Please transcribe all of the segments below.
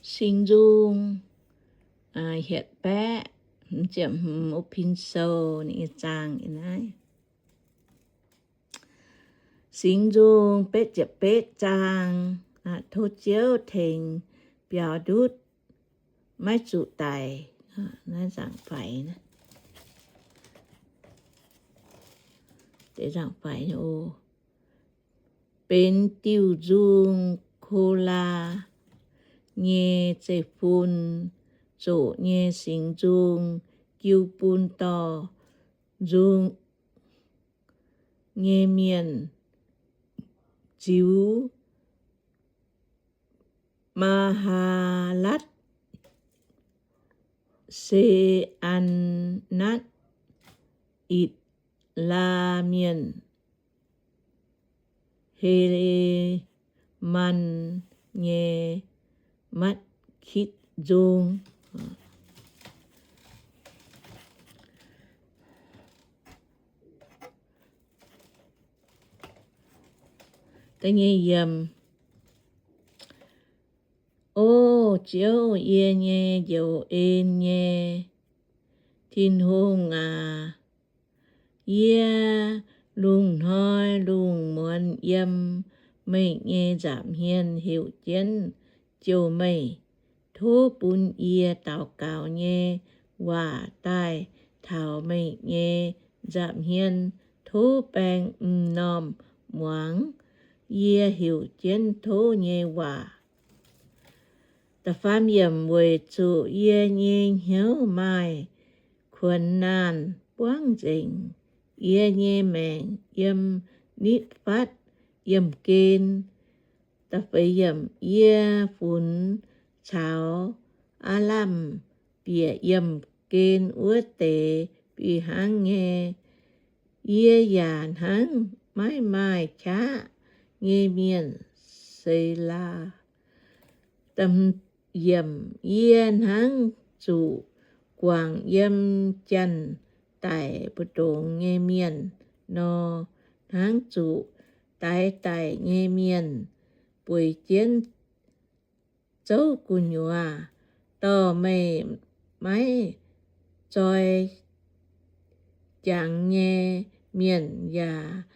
Singx Nzung hietc baeqv ziepc hmz, o pin sou ninh nyei zaang ih naaiv. Singx Nzung betv ziepc betv zaang. Tov Ziouv tengx biaux ndutv, maiv zuqc daic. Naaiv nzangc-faix, deix nzangc-faix oc. Benx diuh nzung Kolaa nyei zeiv-fun zoqc nyei singx nzung, jiu bun dorh nzung nyei mienh ziux Maa^haa^latv, Se^aa^natv, Itc^laa Mienh, He^le^man nyei Matv^kitc Nzung. O Ziouv, yie nyei njoux en nyei Tin-Hungh aac, yie lungh hnoi lungh muonz yiem meih nyei nza'hmien heuc jienv jouh meih. Tov bun yie daux gaux nyei waac daaih taux meih nyei nza'hmien. Tov baeng m'normh muangx yie heuc jienv tov nyei waac. Da'faam yiemc, weic zuqc yie nyei hnyouv maaih kuonx naanh buangv nzengc. Yie nyei maengc yiem nitv fatv yiemh gen. Da'feix yiemc, yie funx caux aav lamh bieqc yiemh gen wuov deix fih hnangv nyei. Yie yaac hnangv maiv maaih qaqv nyei mienh. Selaa. Yiemc, yie hnangv zuqc guangc yiem janx-daic mbu'ndongx nyei mienh nor, hnangv zuqc daix daic nyei mienh bueix jienv zouv gu'nyuoz, dorh meih maiv zoi jangx nyei mienh yaac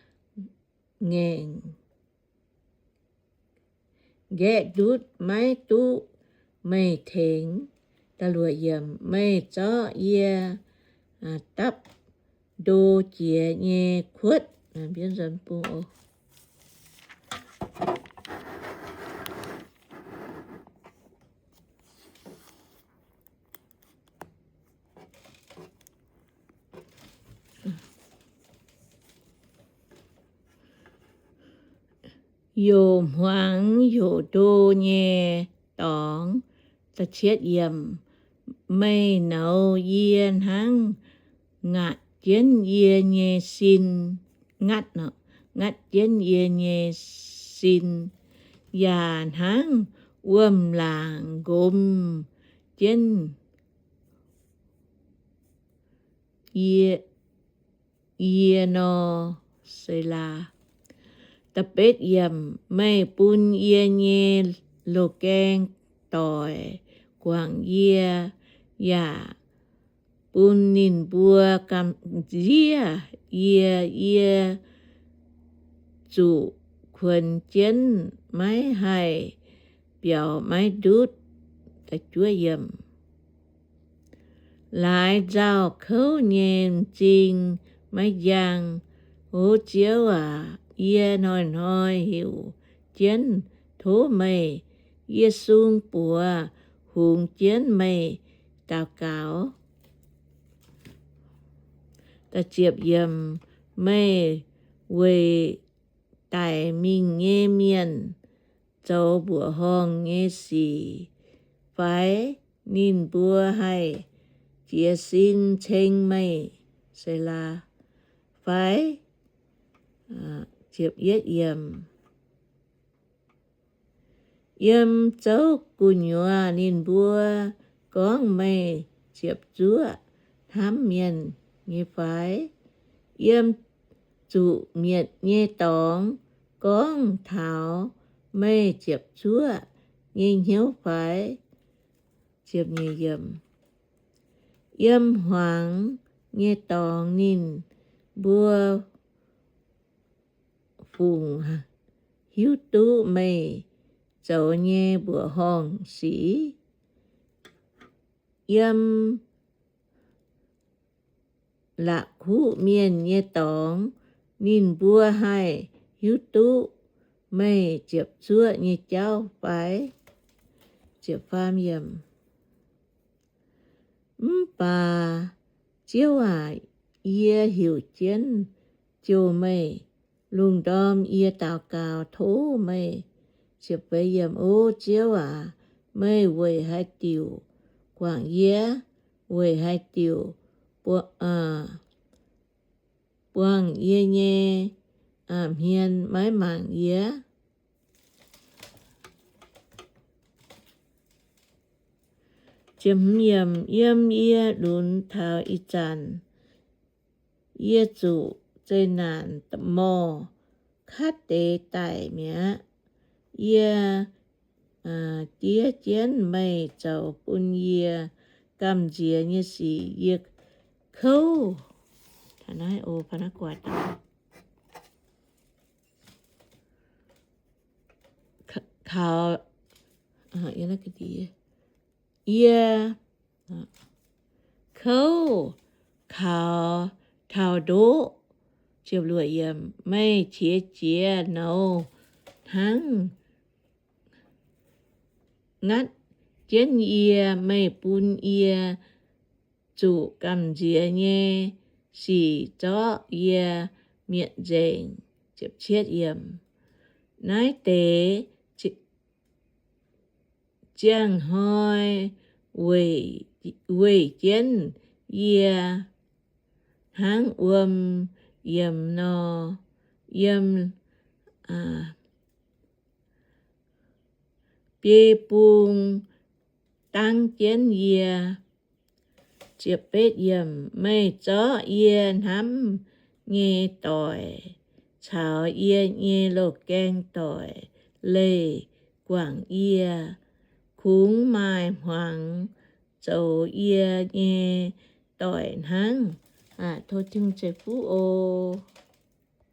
ngaengc nqaeqv ndutv maiv duqv meih tengx. Meih zorqv yie dapv ndo jiex nyei kuotv. Youc hmuangx youc ndo nyei dorngx. Meih nouz yie hnangv ngatc jienv yie nyei sin, ngatv, ngatv jienv yie nyei sin, yaac hnangv wuom-laangc nqomz jienv yie nor. Selaa. Da'betv yiemc, meih bun yie nyei loz-gaeng doic guangc yie, yaac bun ninh mbuo gamh nziev yie. Yie zuqc kuonx jienv maiv haih biaux maiv ndutv. Laaix nzauh kouv nyei m'zing maiv njang. O Ziouv aac, yie hnoi-hnoi heuc jienv tov meih. Yie sung buoz hungx jienv meih daux gaux. Meih weic daic mingh nyei mienh zoux mbuoqc horngh nyei sic fai? Ninh mbuo haih jiez sin ceng meih. Selaa. Fai yiem zouv gu'nyuoz ninh mbuo gorngv meih ziepc zuoqv hnamv mienh nyei fai? Yiem zuqc mietc nyei dorngx gorngv taux meih ziepc zuoqv nyei hnyouv fai? Yiem hmuangx nyei dorngx ninh mbuo fungc hiuv duqv meih zoux nyei mbuoqc horngh sic. Yiem la'kuqv mienh nyei dorngx ninh mbuo haih hiuv duqv meih ziepc zuoqv nyei jauv fai? Mv baac Ziouv aac, yie heuc jienv jouh meih. Lungh ndorm yie daux gaux tov meih. O Ziouv aac, meih weic haaix diuc guangc yie? Weic haaix diuc buangh yie nyei hmien maiv mangc yie? Yiem yie lunx taux ih zanc, yie zuqc zeqc naanc morh, katv deix daic mi'aqv. Yie diev jienv meih zoux bun yie gamh nziex nyei sic. Yie kouv, kaux, yie kouv kaux taux ndoqv. Meih qiex jiez nouz hnangv ngatv jienv yie. Meih bun yie zuqc gamh nziex nyei sic zorqv yie mietc nzengc. Naaiv deix ziangh hnoi weih jienv yie hnangv wuom yiemx nor, yiem biei bung dangv jienv yie. Meih zorqv yie hnamv nyei doic caux yie nyei loz-gaeng doic leih guangc yie. Kungx maaih hmuangx zoux yie nyei doic hnangv. Tov Tin-Hungh ceix fuqv oc.